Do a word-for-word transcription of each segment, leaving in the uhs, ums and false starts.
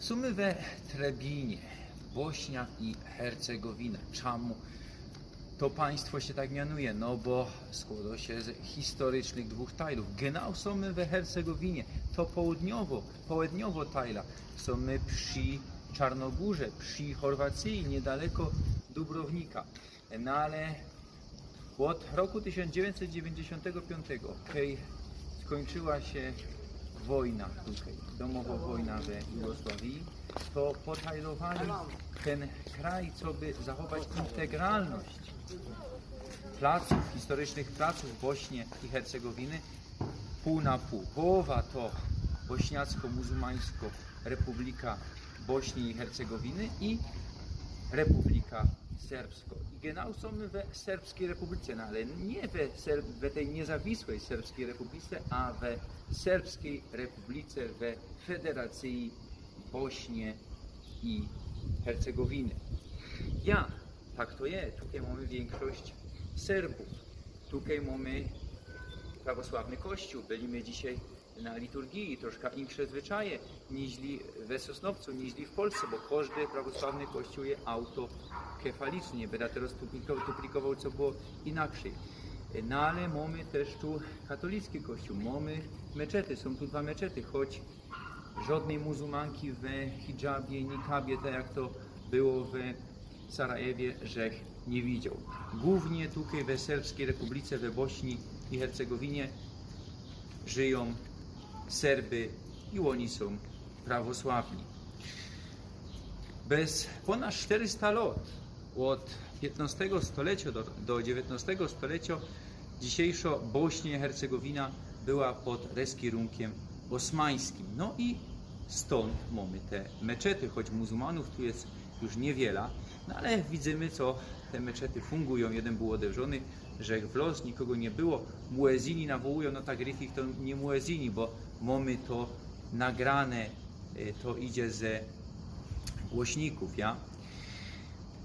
Sōmy we Trebinie, Bośnia i Hercegowina. Czamu to państwo sie tak mianuje? No bo skłŏdŏ sie z historycznych dwōch tajlōw. Genau sōmy we Hercegowinie, to południowo, południowo tajla. Sōmy przi Czarnogōrze, przi Chorwacyji, niydaleko Dubrownika. No ale ôd roku tysiōnc dziewiyńćset dziewiyńćdziesiōntego piōntego, kej skōńczyła sie wojna tukej, domowo wojna we Jugosławii, to potajlowali tyn kraj, coby zachować integralność placōw, historycznych placōw Bośnie i Hercegowiny, pōł na pōł. Połowa to Bośniacko-Muzułmańsko Republika Bośni i Hercegowiny i Republika Serbsko. I genau sōmy we Serbskij Republice, no ale niy we, Serb-, we tyj niyzawisłej Serbskij Republice, a we Serbskij Republice, we Federacyji Bośnie i Hercegowiny. Ja, tak to je, tukej mōmy wiynkszość Serbōw. Tukej mōmy prawosławny kościōł. Byli my dzisiej na liturgii, troszka inksze zwyczaje niźli we Sosnowcu, niźli w Polsce, bo kożdy prawosławny kościōł je autokefaliczny. Niy bydã teroz tu plikow-, tu plikowoł, co było inaczyj. No ale mōmy tyż tu katolicki kościōł, mōmy meczety, sōm tu dwa meczety, choć żŏdnyj muzułmanki we hidżabie, nikabie, tak jak to było we Sarajewie, żech niy widzioł. Głōwnie tukej we Serbskij Republice, we Bośni i Hercegowinie żyjōm Serby i ôni sōm prawosławni. Bez pōnad sztyrysta lŏt, ôd piyntnŏstego stolecjŏ do, do dziewiyntnŏstego stolecjŏ dzisiejszŏ Bośnia i Hercegowina była pod reskirunkiym ôsmańskim. No i stōnd mōmy te meczety, choć muzułmanōw tu je już niywiela, no ale widzymy, co te meczety fungujōm. Jedyn bōł ôderwrzōny, żech wlŏz, nikogo niy było. Muezini nawołujōm, no tak, Griffith to niy muezini, bo mōmy to nagrane, y, to idzie ze głośników, ja?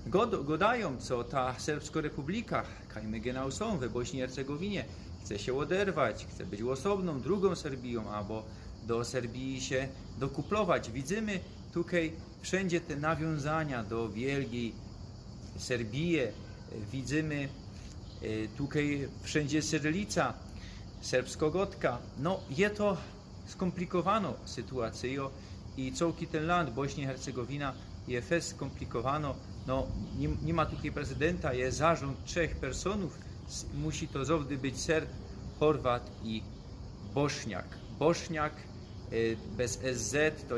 Gŏd-, gŏdajōm, co ta Serbsko Republika, kaj my genau sōm we Bośni i Hercegowinie, chce sie ôderwać, chce być ôsobnōm, drugōm Serbijōm, abo do Serbii sie dokuplować. Widzymy tukej wszyndzie te nawiōnzania do wielgij Serbije. Widzymy, e, tukej wszyndzie cyrilica, serbsko gŏdka. No, je to skōmplikowanŏ sytuacyjŏ i cołki tyn land, Bośnia i Hercegowina, je fest skōmplikowanŏ. No, niy, niy ma tukej prezydenta, je zarzōnd trzech personōw, s-, musi to zŏwdy być Serb, Chorwat i Bośniak. Bośniak, e, bez S Z, to